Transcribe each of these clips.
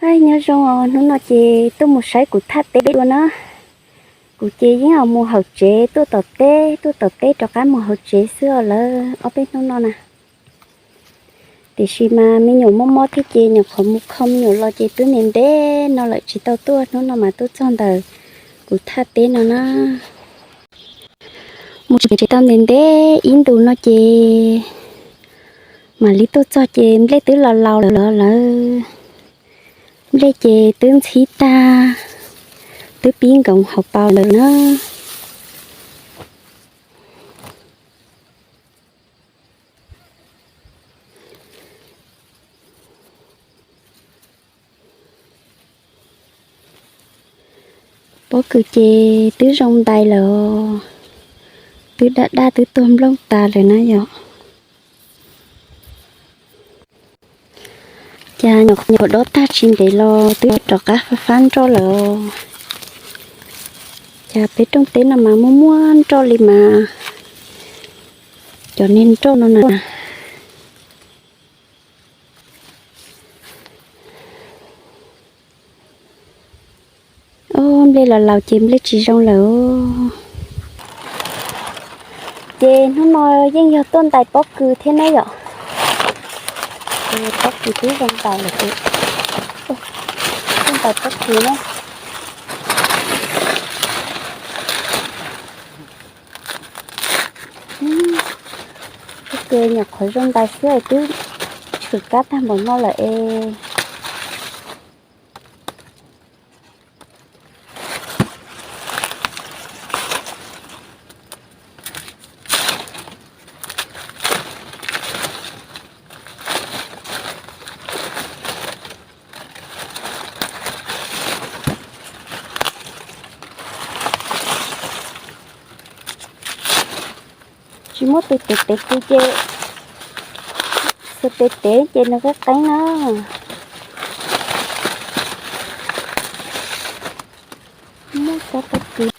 Aib, nyob zoo os, hnub no ces tuaj mus saib kuv thaj teb dua na. Kuv ces yeej mus hauv tsev tuaj tom teb, tuaj tom teb rov qab mus hauv tsev xwb os lawm ob peb hnub no na. Tiam sis mas me nyuam mob mob thiab ces nyuam qhuav mus kho me nyuam los ces twb ntev ntev no lawm tsis tau tuaj, hnub no mas tuaj txog ntawm kuv thaj teb no na. Mus tsev tau ntev ntev ib ntus no ces mam li tuaj txog ces nplej twb laus laus lawm lawm. Nplej ces twb ntxhib tag, twb pib nkoos hauv paus lawm na. Pob kws ces twb zoo ntais lawm os, twb daj daj twb tuag nplooj tas lawm na yom. Cas nyuam qhuav dob tag tsis ntev los twb rov qab fab fab nroj lawm os. Cas peb rooj teb no mas muaj muaj nroj li mas, cov niag nroj no na. Ob, nplej laus laus ces nplej tsis zoo lawm. Ces hnub no yeej yog tuaj ntais pob kws thiab na yom. Pob kws twb zoo ntais lawm, tuaj ntais pob kws na. Pob kws nyuam qhuav zoo ntais xwb es twb tshwm kab tag npaum no lawm es. Tsis muaj tus tev tev kws ces, xwb tev tev ces nws qeeb qeeb na. Muaj kab pob kws.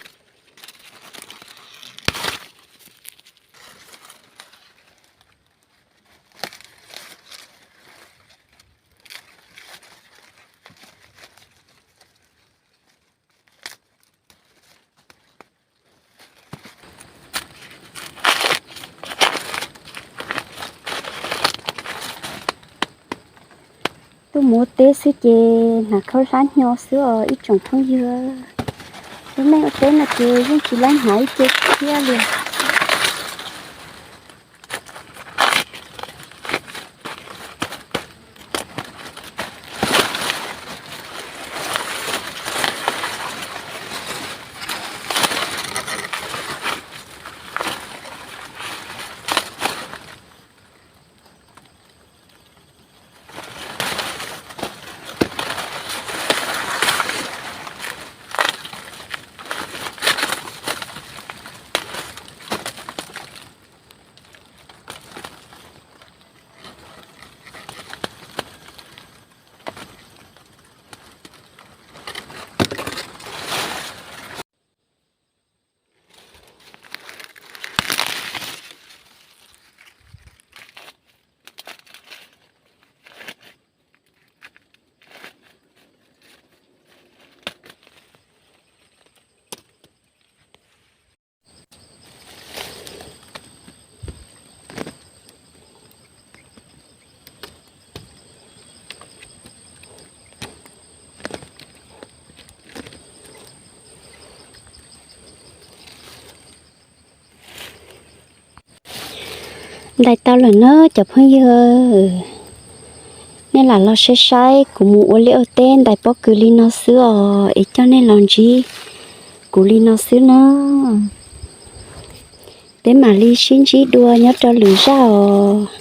Tuaj mus ua teb xwb ces hnav khaub hlab hnyo xwb os ib tsoom phooj ywg. Lub neej ua teb no ces yeej tsis laib hnav ib ce thiab li. Ntais tau lawm na cov phooj ywg, nej lam los saib saib kuv mus ua liaj ua teb ntais pob kws li no xwb os, es coj nej los ntsib kuv li no xwb na. Peb mam li sib ntsib dua nyob rau lwm zaj os.